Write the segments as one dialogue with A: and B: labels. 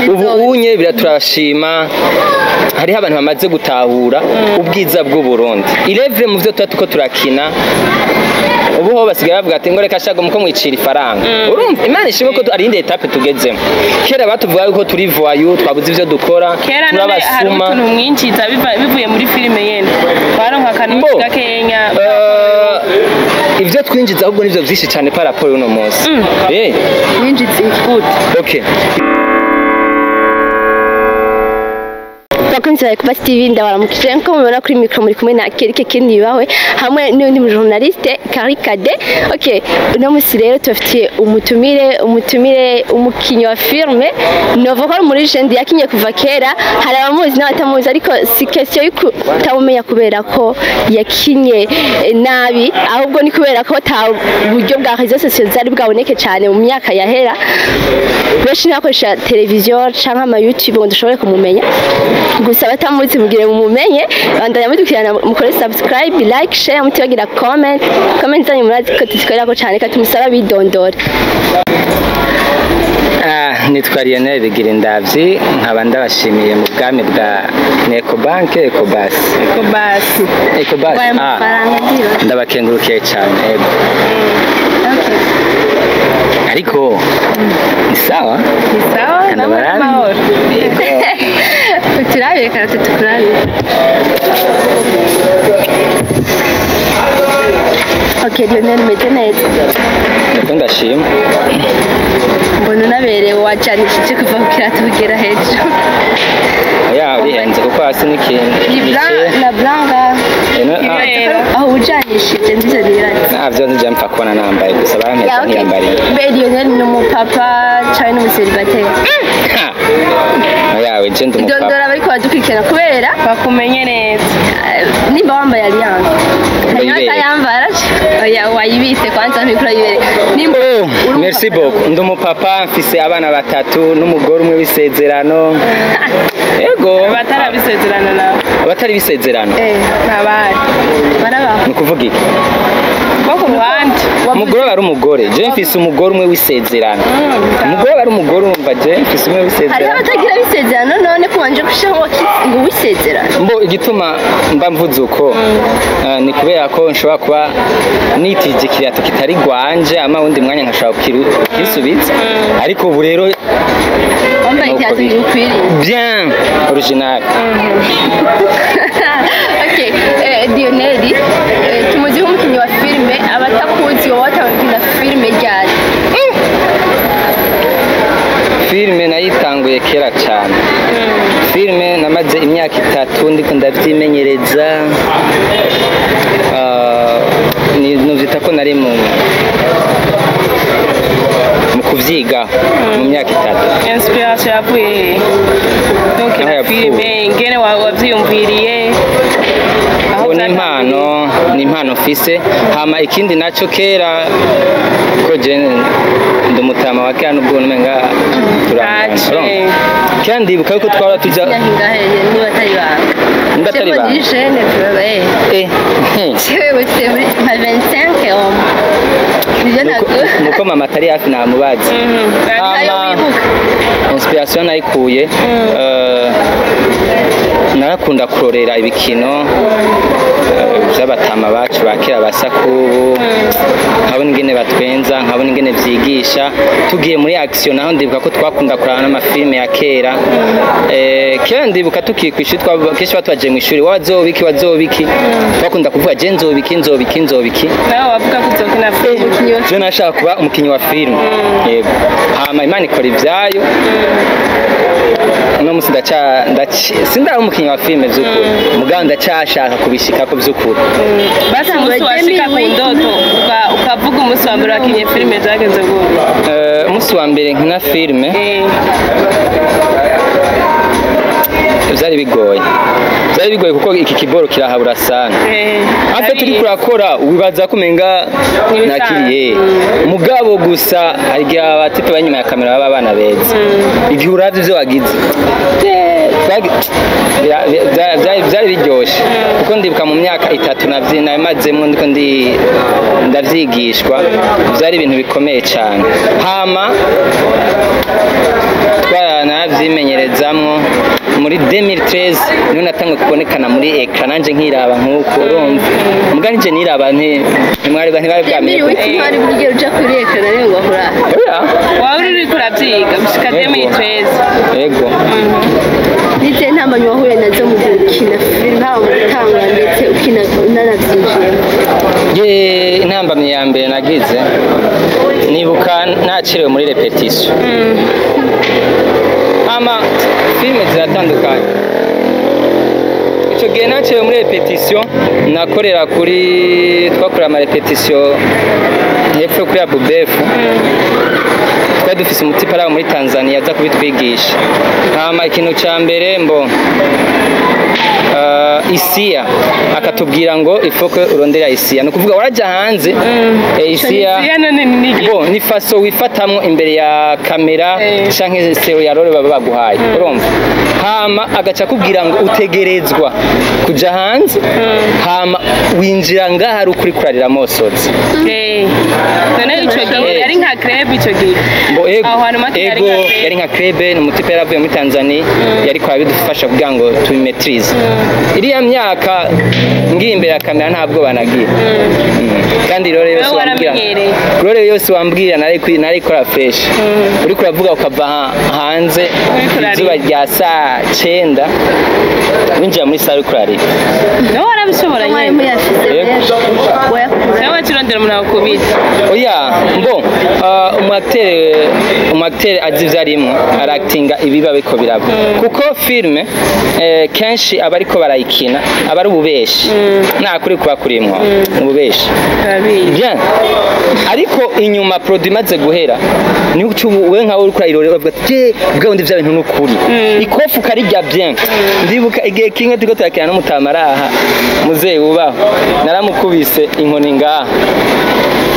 A: Ubu unye biraturashima, hariho abantu bamaze gutahura ubwiza bw'u Burundi. Irevre mu byo tuba tuko turakina, ubu ho basigaye bavuga ati ngo reka shago muko mwicira ifaranga. Urumva Imana ishimwe ko ari indi etape tugezemo. Kera batuvuga yuko turi voyou, twabuze ivyo dukora,
B: Kera none hari
A: turabasuma.
B: utuntu mwinjiza bivuye muri filime yene, baronka akantu
A: Mbo.
B: gakenya.
A: Ivyo twinjiza ahubwo nivyo vyinshi cyane par rapport y'uno munsi.
C: Winjiza iki?
B: Gute?
A: Okay.
C: Bakunzi ba Ecobus TV, ndabaramukije. Nkuko mubibona kuri micro, muri kumwe na Kerike Keniyubahwe hamwe n'undi mu journaliste Kari Kade. Okay, uno musi rero tubafitiye umutumire umukinyi wa filme, novuga ko ari muri jendi yakinye kuva kera. Hari abamuzi n'abatamuzi, ariko si question yo kutamumenya kubera ko yakinye nabi, ahubwo ni kubera ko ta buryo bwa réseaux sociaux zari bwaboneke cyane mu myaka yahera. Benshi ntibakoresha televiziyo canke ama YouTube ngo dushobore kumumenya. Gusa abatamuzi mugire mumumenye, bandanya mudukurikirana, mukore subscribe, like, share, mutibagira comment. Comment zanyu murazi ko tuzikorerako cane. Katumusaba bidondora.
A: Nitwa Lionel Bigirindavyi, nkaba ndabashimiye mu bwami bwa Necobank Ecobus.
B: Ecobus.
A: Ecobus.
C: Wayo amafaranga ndiro.
A: Ndabakengurukiye cyane, ego. Ariko ni sawa.
B: Ni sawa.
A: Kanda
B: Namwe
A: barabi.
B: n'amahoro.
C: Uturabire kana tukurabire. Okay, Lionel, umeze neza?
A: Ndiko ndashima.
C: Mbona unaberewe, wajanishije kuva ku kirato kugera hejuru.
A: Ya, urihenze kuko hasi n'ikintu.
C: Ni blanc na blanc. Aho ujanishije nziza nirazi.
A: Ntabyo nzijya mpfa kubona nambaye gusa barampeza
C: Ya, okay.
A: nkiyambariye.
C: Mbe Lionel ni umupapa canke ni umuseribateri?
A: Yawe je ndi umupapa.
C: Dondora bariko badukurikirana kubera
B: Bakumenye neza.
C: Nimba wambaye alliance, hanyuma
A: Ndayibereka.
C: atayambara, oya, wayibise kwanza, ntikura yibereka nimba
A: Oh,
C: uri
A: merci
C: umupapa.
A: beaucoup. Ndi umupapa, mfise abana batatu n'umugore umwe w'isezerano. Ego.
B: Abatarabisezerana nawe?
A: Abatari bisezerano.
B: Ntabari?
C: Barabaho.
A: Ni ukuvuga iki?
B: Bo ku ruhande.
A: Umugore aba ari umugore. Je mfise umugore umwe w'isezerano. Umugore aba ari umugore, urumva je mfise umwe
C: Hariho
A: w'isezerano.
C: abatagira bisezerano, none ko wanje gushiraho ngo wisezerano?
A: Mbo igituma mba mvuze uko, ni kubera ko nshobora kuba nitije ikirato kitari gwanje, ama wundi mwanya nkashobora kukisubiza, ariko ubu rero
C: Wambaye
A: nuko
C: ikirato
A: biri.
C: gigukwiriye.
A: Bien original.
C: Okay, Lionel, tumuzi nk'umukinnyi wa filime. Abatakuzi, wowe watanguye gukina filime ryari?
A: Filime nayitanguye kera cyane. Filime namaze imyaka 3 ndiko ndavyimenyereza. Nuvyita ko nari mu kuvyiga mu myaka 3.
B: Inspiration yavuye hehe? Donc
A: Aho
B: na
A: yavuye.
B: filime ingene wavyiyumviriye, aho
A: Ubu ni
B: vyatanguriye?
A: impano, ni impano mfise. Hama ikindi naco, kera ko je ndi umutama wa kera, nubwo umenga turangana.
B: Tace.
A: Urumva? Kera ndibuka yuko twara tuja
C: Imyaka ingahe niba atari banga?
A: Niba atari banga.
C: Jewe jeune vraiment. Jewe c'est muri nka 25 homme. Nivyo
A: Nuko
C: ntabwo.
A: nuko mama atari hafi namubaza.
C: Ntayo
A: Hama-
C: wibuka.
A: Inspiration nayikuye, narakunda kurorera ibikino vy'abatama bacu ba kera, ba sakubu, nkabona ingene batwenza, nkabona ingene vyigisha. Tugiye muri action naho, ndibuka ko twakunda kuraba n'amafilme ya kera. Kera ndibuka tukiri kw'ishuri, kenshi batwaje mw'ishuri wazobiki wazobiki, twakunda kuvuga je nzobiki nzobiki nzobiki.
B: Nawe wavuga ko uzokina filime?
C: Umukinnyi wa
A: Je nashaka kuba umukinyi wa filime, yego. Hama Imana ikora ivyayo, uno musi sindaba umukinyi wa filime vy'ukuri, mugabo ndacashaka kubishikako vy'ukuri.
B: Basi umunsi washika ku ndoto, ukavuga umunsi wa mbere wakinye filime byagenze gute?
A: Umunsi wa mbere nkina filime, vyari bigoye, vyari bigoye kuko iki kiboro kirahabura sana. Hafi turi kurakora wibaza ko umenga
B: Ni ibisanzwe.
A: nakiriye, mugabo gusa hari igihe abatipe bari inyuma ya kamera baba abana beza, igihe uravye ivyo wagize, vyari biryoshe, kuko ndibuka mu myaka 3 nabimazemwo ndiko ndavyigishwa, vyari ibintu bikomeye cane. Hama Navyimenyerezamwo muri 2013, niho natanguye kubonekana muri écran, nanje nkiraba nk'uko urumva. Muga nije niraba, ntimwari ntibari bwamenye.
C: 2008 ntiwari bwigere uja kuri écran rero ngo ahura?
A: Oya.
B: Waba uriko uravyiga gushika
A: Yego.
B: 2013?
A: Yego.
C: Nizihe ntambamyi wahuye nazo mu gukina filime, haba mu gutangura ndetse ukina unanabyinjiyemo?
A: Ye, intambamyi ya mbere nagize, nibuka nacerewe muri répétition. Ama filime ziratandukanye. Icyo gihe nacerewe muri répétition, nakorera kuri, twakorera ama répétition hepfo kuri Abubefu. Twari dufise umutipe ari aho muri Tanzania aza kubitwigisha. Hama ikintu ca mbere mbo isiya, akatubwira ngo ifoke urondera isiya, ni ukuvuga waraja hanze, isiya.
B: Isiya none ni iki?
A: Bo ni façon wifatamwo imbere ya kamera canke sero ya role baba baguhaye, urumva. Hama agaca akubwira ngo utegerezwa kuja hanze, hama winjira ngaha ari ukuri kurarira mosozi.
B: None ico gihe yari nka club ico gihe?
A: Bo ego.
B: Aho hantu make yari
A: Ego.
B: nka club.
A: Yari nka club. Ni umutipe yaravuye muri Tanzania, yariko arabidufasha kugira ngo tubimaîtrise. Iriya myaka ngiye imbere ya kamera nta bwoba nagira. Kandi role yose
B: Wewe
A: wambwira,
B: waramenyereye.
A: role yose wambwira narikora fresh. Uriko uravuga ukava hanze
B: Uriko urarira.
A: izuba rya saa 9, winjira muri salle uriko urarira.
B: Nawe warabishobora
C: Mwari
B: nyene?
C: muyafise
A: Yego.
C: menshi, wayakura?
B: Nawe wakirondera umuntu akubita?
A: Oya, mbo umu acteur azi ivyo arimwo, aractinga ibiba biriko biraba, kuko filme kenshi aba ariko barayikina aba ari ububeshi, nta kuri kuba kurimwo, ububeshi.
B: Turabizi.
A: Bien, ariko inyuma produit imaze guhera niho uca ubu we nkawe uriko urayirorera uvuga ati: "Je, bwa bundi vya bintu n'ukuri." Ikofu ukarirya bien. Ndibuka igihe kimwe turiko turakina n'umutamaraha muzeyi wubaho, naramukubise inkoni ngaha.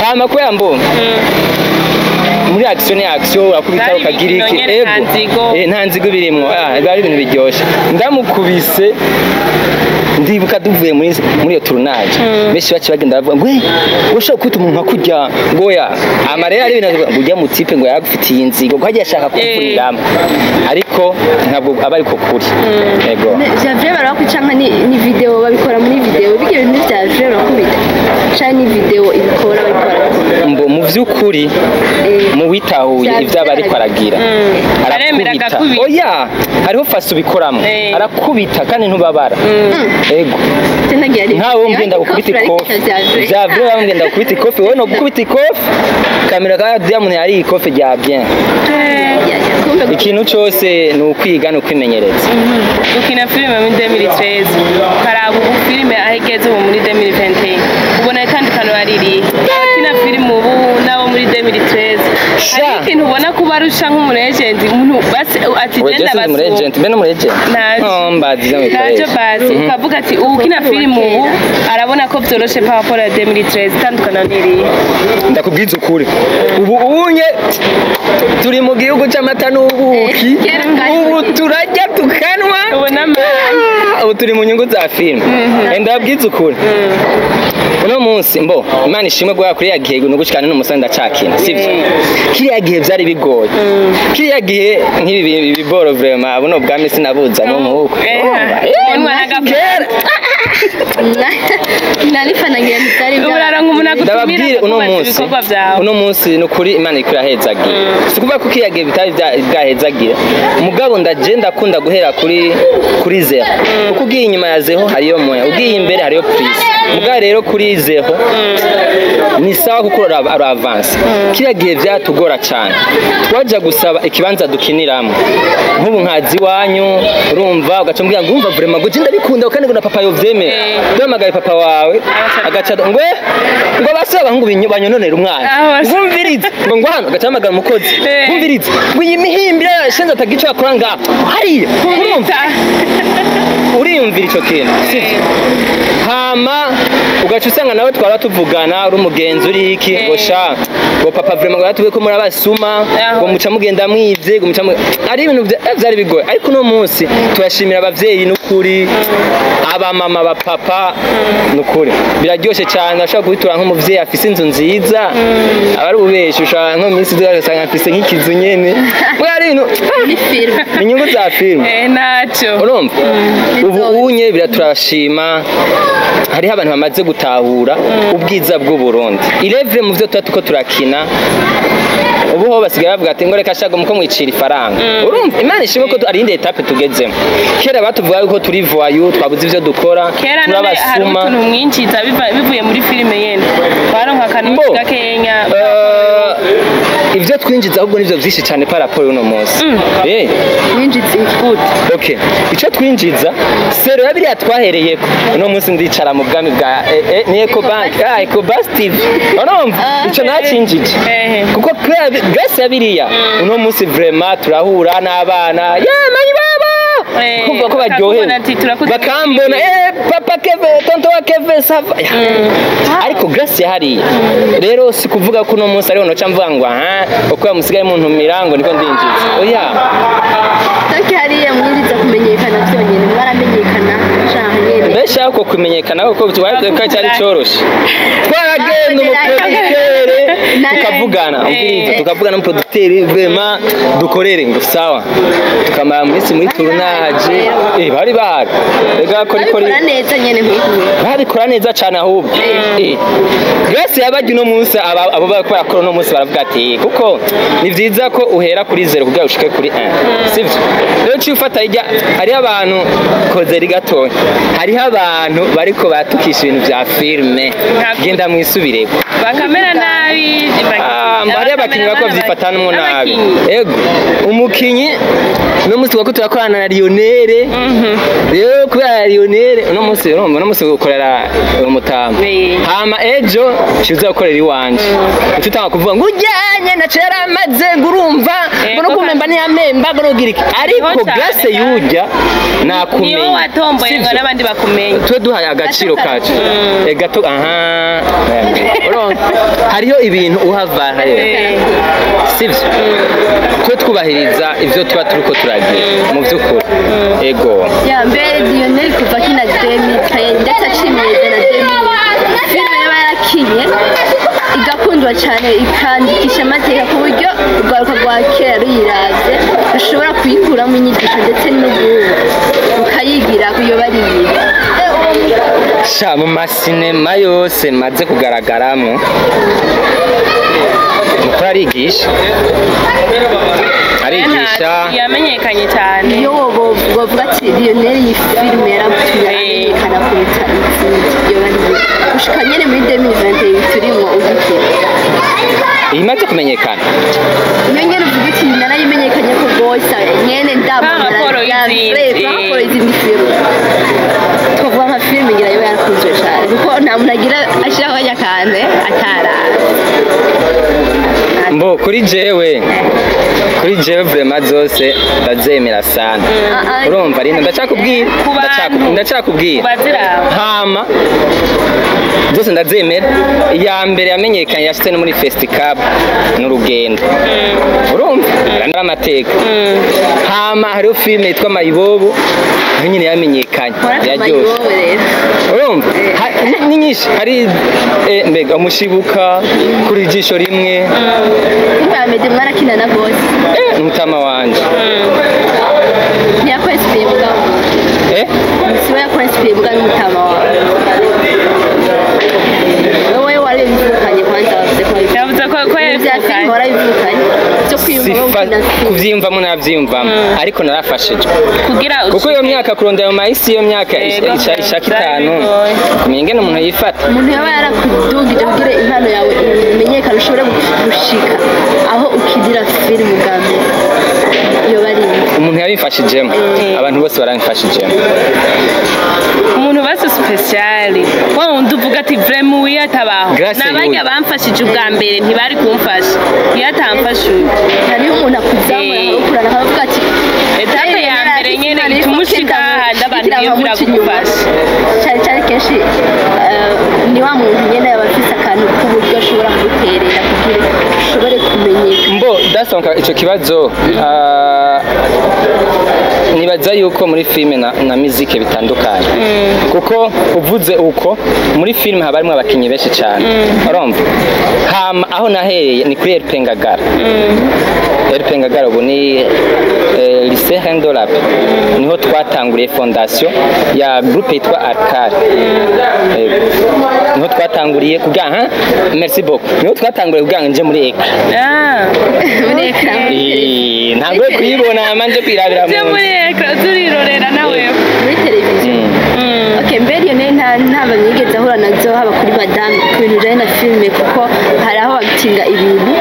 A: Hama kubera mbo muri action ni action, urakubita
B: Byari
A: ukagira
B: ibikino
A: iki.
B: nyene, nta nzigo.
A: Nta nzigo birimwo. Biba ari ibintu biryoshe. Ndamukubise, ndibuka duvuye muri iyo tournage, benshi baci bagenda bavuga ngo: "Eh, ushobora kwita umuntu nka ngo ya amarera ari ibintu ngo ujya mu type ngo yaragufitiye inzigo, ngo hagiye ashaka kuvuriramo." Ariko ntabwo aba ariko kuri, yego.
C: Vya vrai barakwica nka ni video babikora muri video? Bijya bintu vya vrai barakubita canke ni video ibikora, bariko barakora?
A: Mbo mu vy'ukuri, mu witahuye
C: Vya
A: ivyo aba ariko aragira,
B: Aremera
A: arakubita.
B: agakubita.
A: Oya, hariho façon ubikoramo. Arakubita kandi ntubabara, ego. Nkawe wowe ngenda gukubita ikofi vya vrai, wowe ngenda gukubita ikofi, wowe no gukubita ikofi kamera ka Diamond hari ikofi rya bien. Ikintu cyose ni ukwiga, ni ukwimenyereza.
B: Ukina filime muri 2013, ukaraba ubu filime aho igeze ubu muri 2021, ubona itandukaniro ririhe abakina filime ubu n'abo muri 2013?
A: Sha.
B: Hari ikintu ubona kuba arusha nk'umu legend, umuntu basi ati
A: We
B: genda
A: Jesse ni
B: basura
A: legend, mbe no legend.
B: Ntacyo.
A: Oh, mbazi ivyo
B: Ntacyo
A: mikoresha.
B: basi ukavuga ati ubu ukina filime ubu arabona ko byoroshe par rapport à 2013, itandukaniro ni irihe?
A: Ndakubwiza ukuri, ubu unye turi mu gihugu c'amata n'ubuki.
C: Kera bwari
A: Ubu turajya tukanwa.
B: Ubu n'amata.
A: Ah, ubu turi mu nyungu za filime. Ndababwiza ukuri, uno munsi mbo Imana ishimwe guhera kuri ya gihe no gushikana n'umusore ndacakina, sivyo? Kiriya gihe byari bigoye. Kiriya gihe nk'ibi biboro vraiment, buno bwami sinabuzamo nk'uko.
B: Unywa n'agafu.
A: Kera
C: Narifanagira ntitari.
B: Ubu uraronka umuntu agutumira
A: Ndababwire, uno
B: akakubaza
A: munsi,
B: ibikorwa byawe.
A: Uno munsi ni ukuri Imana iriko irahezagira. Si ukuvuga ko kiriya gihe bitari bwahezagira, mugabo ndaje ndakunda guhera kuri zéro, kuko ugiye inyuma ya zéro hariyo moya, ugiye imbere hariyo plus. Mugabo rero kuri zéro ni sawa, kuko uravansa. Kiriya gihe byatugora cyane, twajya gusaba ikibanza dukiniramo, nk'ubu nkazi iwanyu, urumva, ugaca umbwira ngo urumva vraiment ngo je ndabikunda kandi ngo na papa yovyemera. Duhamagaye papa wawe, agaca ngo ngo base abahungu banyononera umwana. Ngumvirize, ngo hano agaca ahamagara umukozi. Ngumvirize, ngo iyi mihimbira shenze atagira ico akora ngaho hariya, urumva, uriyumvira ico kintu, sivyo? Hama ugaca usanga nawe twara tuvugana, uri umugenzi, uri iki, ngo sha, ngo papa vraiment ngo yatubwiye ko muri abasuma, ngo muca mugenda mwivye, ngo muca ari ibintu vyari bigoye. Ariko uno munsi turashimira abavyeyi n'ukuri. Nukuri abamama, abapapa, nukuri biraryoshe cyane. Ashobora kubitura nk'umuvyeyi afise inzu nziza, aba ari ububeshi. Ushobora nko mu minsi iza ugasanga afise nk'ikizu nyene. Bwa ari ibintu
C: Ni filime.
A: Ni inyungu za filime.
B: Eh, ntacyo.
A: Urumva ubu unye biraturashima, hariho abantu bamaze gutahura ubwiza bw'u Burundi irevre mu byo tuba tuko turakina. Ubu ho basigaye bavuga ati ngo reka shago muko mwicira ifaranga. Urumva Imana ishimwe ko ari indi étape tugezemo. Kera batuvuga yuko turi voyou, twabuze ivyo dukora,
B: Kera none hari
A: turabasuma.
B: utuntu mwinjiza bivuye muri filime yene, waronka akantu
A: Mbo.
B: gakenya?
A: Ibyo twinjiza ahubwo nivyo vyinshi cyane par rapport y'uno munsi.
C: Winjiza iki?
B: Gute?
A: Okay, icyo twinjiza sero ya biriya twahereyeko, uno munsi ndicara mu bwami bwa ni Ecobank, Ecobank TV, urumva icyo nacinjije kuko grace ya biriya, uno munsi vraiment turahura n'abana, yeah, manyi baba, kumva ko baryohewe.
B: Bakakubona ati, "Turakuzi."
A: Bakambona, papa Keve, tonto wa Keve, ça va. Ariko grace yahariye rero, si kuvuga ko uno munsi ariho noca mvuga ngo aha uko musigaye muntumira ngo niko ndinjiza, oya.
C: Tanki hariya mwinjiza kumenyekana byonyine, mwaramenyekana canke nyene?
A: Mbese ako kumenyekana kuko twari ko cyari cyoroshe, twaragenda umuproducteur tukavugana, umviriza, tukavugana n'umuproducteur, vraiment dukorere, ngo sawa, tukamara minsi muri tournage. Bari bahari rega ko
C: Babikora neza nyene nk'uku?
A: Babikora neza cyane ahubwo. Grace yabajya uno munsi, abo bariko barakora uno munsi baravuga ati kuko ni vyiza ko uhera kuri zéro kugira ushike kuri 1, sivyo? Rero uciye ufata hirya, hariho abantu kozeri gatoya, hariho abantu bariko batukisha ibintu vya filme. Genda mwisubireko.
B: Bakamera nabi.
A: Ah, hariho abakinyi bariko bavyifatanamwo nabi.
B: Abakinyi.
A: Ego, umukinyi uno munsi twako turakorana na Lionel. Rero kubera Lionel uno munsi, urumva uno munsi ukorera umutama, hama ejo kiza gukorera iwanje, uca utanga kuvuga ngo ujyanye naco yaramaze, ngo urumva ngo no kumemba ntiyamemba, ngo nugira iki, ariko
B: Niho cyane
A: Grace
B: kandi.
A: yujya
B: Niwo
A: nakumenya.
B: watomboye ngo
A: Sivyo?
B: n'abandi bakumenye.
A: Twe duhaye agaciro kacu. Gato aha. Urumva hariho ibintu uhava sivyo? Twe twubahiriza ivyo tuba turiko turagira mu by'ukuri, ego.
C: Ya mbere Lionel kuva akina 2013 ndetse acimeza na 2000, filime yaba yarakinye igakundwa cyane, ikandikisha amateka ku buryo urwaruka rwa kera ruyiravye rushobora kuyikuramo inyigisho, ndetse n'ubu rukayigira kuyo bariye.
A: Sha, mu masinema yose maze kugaragaramo, mukuru arigisha, arigisha.
B: Yamenyekanye cyane.
C: Iyo wovuga ati Lionel iyi filime yaramutumye amenyekana kuruta izindi, iyo bariye gushika nyene muri 2021 turimwo ugikira?
A: Imaze kumenyekana?
C: Iyo nyene uvuga uti narayimenyekanye ko rwose nyene ndamamara.
B: Raporo y'izindi.
C: Raporo y'izindi filime, twavuga nka filime ngira yo yarakunzwe cyane, kuko nta muntu agira ashyiraho akanya atarara.
A: Mbo kuri jewe vraiment zose ndazemera sana. Urumva rino ndacakubwira.
B: Ku bantu.
A: Ndacakubwira.
B: Ku baziraba.
A: Hama zose ndazemera. Iya mbere yamenyekanye yashitse no muri Festicab n'urugendo, urumva ari amateka. Hama hariho filime yitwa Mayibobo, nayo nyine yamenyekanye, yaryoshe.
C: Mayibobo rero.
A: Urumva ni nyinshi, hari mbega umushibuka kuri ijisho rimwe.
C: Filime ya Meddy mwarakinana rwose?
A: Mutama wanje.
C: Ntiyakwesipiye mugabo? Siwe yakwesipiye mugabo n'umutama wawe, wowe warabivukanye kwanza, wavuze ko wabivukanye.
B: Yavuze ko
C: Ibintu bya filime
B: yabivukanye.
C: warabivukanye byo kwiyumvamo
A: Sifa
C: gukina filime?
A: Kuvyiyumvamo navyiyumvamo, ariko narafashijwe
B: kugira
A: kuko iyo myaka kurondera ayo mahisi, iyo myaka ishaka
B: byari
A: 5
B: bigoye.
A: Kumenya ingene umuntu yifata.
C: Umuntu yaba yarakudugije kugira impano yawe imenyekane, ushobore gushika aho ukinira filime bwa mbere, iyo bari?
A: Umuntu yabimfashijemo, abantu bose barabimfashijemo.
B: Umuntu basi spécial wa wundi uvuga ati vraiment uyu atabaho
A: Grace
B: nabarya
A: yuyu.
B: Bamfashije ubwa mbere ntibari kumfasha iyo atamfasha uyu.
C: Hariho umuntu akuzamura, akagukurana, akavuga ati
B: Étape ya mbere nyene ituma ushika hahandi abantu biyumvira kugufasha.
C: Cyane cyane kenshi ni wa muntu nyene aba afise akantu k'uburyo ashobora kuguterera kugira ushobore kumenyekana.
A: Mbo dasonka ico kibazo, Nibaza yuko muri filime na muzike bitandukanye, kuko uvuze uko muri filime haba harimo abakinnyi benshi cyane, urumva. Hama aho nahereye ni kuri RP Ngagara. RP Ngagara ubu ni Lycée Reine de la Paix, niho twatanguriye fondation ya groupe yitwa Arcade. Yego. Niho twatanguriye kugira, ha, merci beaucoup, niho twatanguriye kugira ngo nje muri écran.
B: Ah,
C: Muri écran.
A: Ntabwo uri kuyibona, hama nje kwirabira
B: uje
A: mu
B: muri écran turirorera nawe.
C: Muri televiziyo. Okay, mbere iyo nayo nta bantu yigeze ahura nazo, haba kuri madame, ku bintu bijanye na filime, kuko hari aho batinga ibintu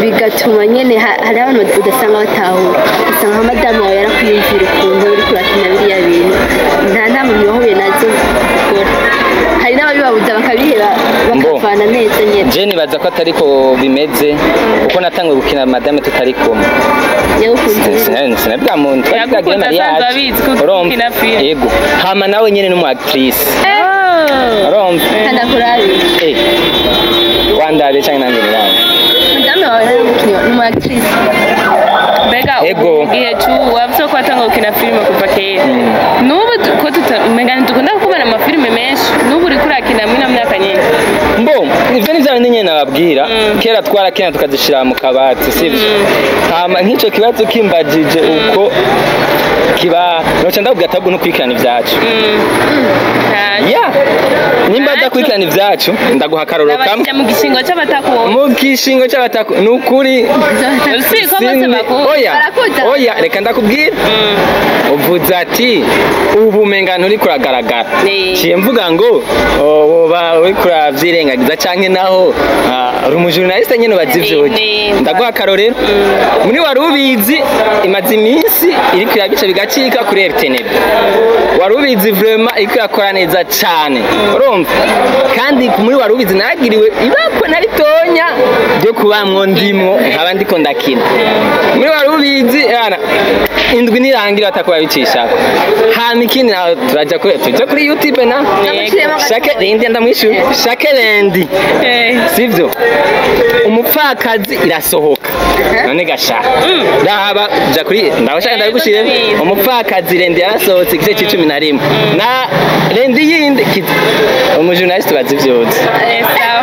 C: bigatuma nyene hari abantu udasanga batahura, usanga nka madame wawe yarakwiyumvira ukuntu uriko urakina biriya bintu. Nta muntu wahuye nazo ukora, hari n'ababibabuza bakabiheba, bakavana neza nyene.
A: Je nibaza ko atariko bimeze, kuko natanguye gukina madame tutari kumwe.
C: Yagukunze.
A: Sinabwa muntu twari bwagiye
B: Yagukunze
A: mariage.
B: asanzwe abizi ko
A: Urumva?
B: ukina filime.
A: Yego, hama nawe nyene ni umu actrice, urumva.
C: Kandi akurabi.
A: Wandabe canke nanjye nirabe.
C: Madame wawe yari umukinnyi, ni umu actrice.
B: Mbega
A: Ego.
B: ubu gihe c'ubu, wavuze ko watanga gukina filime kuva kera, n'ubu ko umenga ntidukunda kubona amafilime menshi, n'ubu uriko urakina muri ino myaka nyene?
A: Mbo ivyo ni vya bindi nyene nababwira, kera twarakina tukazishira mu kabati, sivyo? Hama nk'ico kibazo kimbajije uko kiba, noca ndabwira ati ahubwo nukurikirana ivyacu. Ya, nimba adakurikirana ivyacu, ndaguha akarorero kamwe.
B: Nabashyize mu gishingo c'abatakuwe.
A: Mu gishingo c'abataku, ni ukuri.
B: Si ko bose bakunda.
A: Oya.
C: Barakuza.
A: Oya, reka ndakubwira, uvuze ati ubu umenga nturi kuragaragara. Ciye mvuga ngo woba uri kuravyirengagiza canke naho uri umujournaliste nyene ubaza ivyo urya. Ndaguha akarorero muri wari ubizi, imaze iminsi iriko irabica bigacika kuri RTNB. Wari ubizi vraiment iriko irakora neza cane, urumva. Kandi muri wari ubizi nagiriwe ibakwe na ritonya ryo kubamwo, ndimwo nkaba ndiko ndakina muri wari ubizi yana indwi nirangira batakuba bicishako. Hama ikindi naho turaja kuri, tuja kuri YouTube na chaque lundi, ndamwishyura chaque lundi. Sivyo? Umupfakazi irasohoka none gasha ndaba ja kuri ndabashaka ndabigushire.
B: Ndabizi.
A: Umupfakazi lundi yarasohotse igice c'icumi na rimwe na lundi yindi umujournaliste bazi vyose.
B: Sawa.